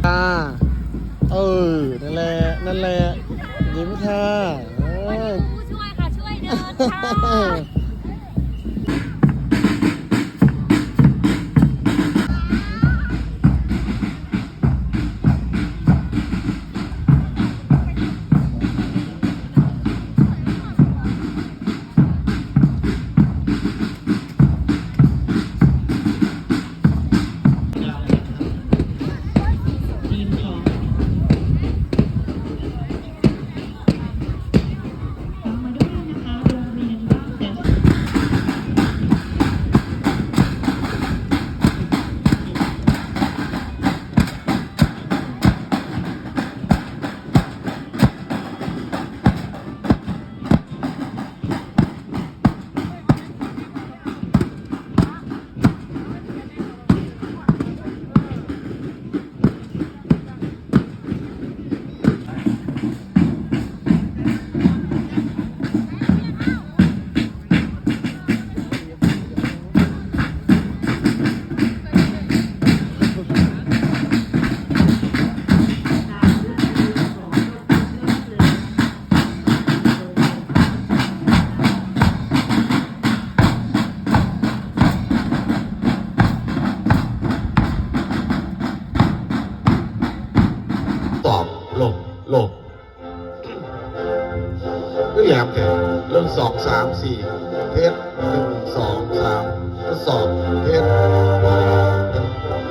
ອ່າ ເອີ ນັ້ນແຫຼະ ນັ້ນແຫຼະ ຍິ້ມຄ່າ ເອີ ຊ່ວຍຄ່ະ ຊ່ວຍເດີນຄ່ະ. ຕອບ ລົງ ລົງ ຄືແຫຼມແທ້ ໜຶ່ງ ສອງ ສາມ ສີ່ ເທສ ໜຶ່ງ ສອງ ສາມ ທົດສອບ ເທສ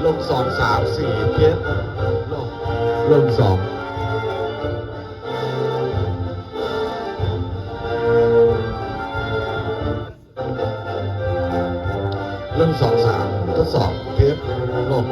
ລົງ ສອງ ສາມ ສີ່ ເທສ ລົງ ລົງ ສອງ ໜຶ່ງ ສອງ ສາມ ທົດສອບ ເທສ ລົງ